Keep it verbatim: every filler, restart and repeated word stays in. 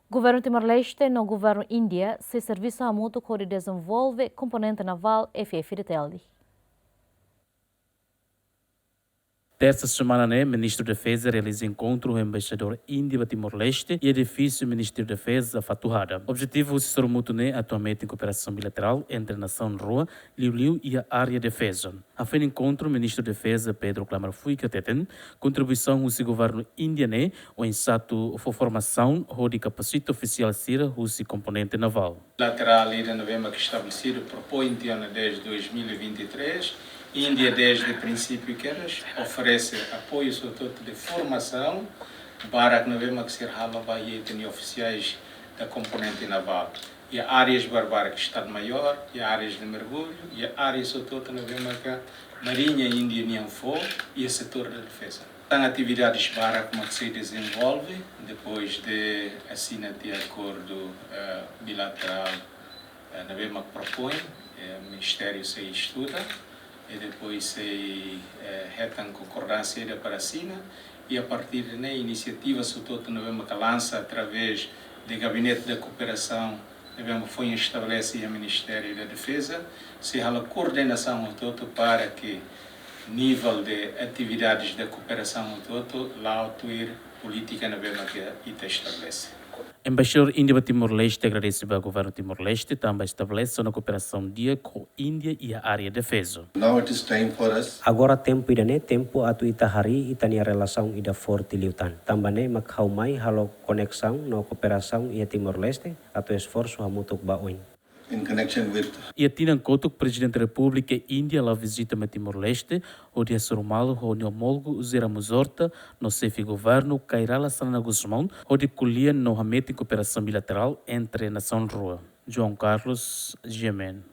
Governu Timor-Leste no governu Índia sei servisu hamutuk hodi dezenvolve komponente navál F F D T L D. Tersa semana ne'e, Ministru Defeza realiza enkontru ho Embaixadór Índia ba Timor-Leste iha edifísiu Ministériu Defeza, Fatuhada. Objetivu husi sorumutu ne'e atu hametin kooperasaun bilaterál entre nasaun rua, liuliu iha área defeza. Hafoin enkontru, Ministru Defeza Pedro Klamar Fuik hateten, kontribuisaun husi governu Índia ne'e oinsá atu fó formasaun hodi kapasita ofisiál sira husi komponente navál. Bilaterál ida ne'ebé mak estabelesidu propoin tiha ona desde dois mil e vinte e três, Índia desde prinsípiu kedas oferese apoiu, sobretudu de formasaun, barak ne'ebé mak sira halo ba iha ita-nia ofisiais da komponente navál. Iha áreas barbarak, Estado-Maior, iha áreas de mergulho, iha áreas sobretudu ne'ebé mak Mariña Índia nian fó, iha setór da defeza. Tan atividades barak mak sei dezenvolve depois de asina tiha akordu, eh, bilaterál, eh, ne'ebé mak propoin, eh, Ministériu sei estuda, i depois sei, eh, hetan konkordánsia ida para asina, i a partir de ne'e inisiativa sobretudu ne'ebé mak lansa através de Gabinete da Kooperasaun, ne'ebé mak foin estabelese iha Ministériu da Defeza, sei halo koordenasaun hotu-hotu para que nivel de atividades da kooperasaun hotu-hotu la'o tuir polítika ne'ebé mak ita estabelese. Embaixadór Índia ba Timor-Leste agradese ba governu Timor-Leste tanba estabelese ona kooperasaun di'ak ho Índia iha área defeza. Now it is time for us. Agora tempu ida-ne'e tempu atu ita harii ita-nia relasaun ida forte liután. Tanba ne'e mak ha'u mai halo koneksaun no kooperasaun iha Timor-Leste atu esforsu hamutuk ba oin. In connection with. Iha tinan kotuk, Prezidente Repúblika Índia la vizita mai Timor-Leste, hodi hasoru malu ho nia omólogu José Ramos-Horta no xefe governu Kay Rala Xanana Gusmão, hodi ko'alia no hametin kooperasaun bilaterál entre nasaun rua. João Carlos, G M N.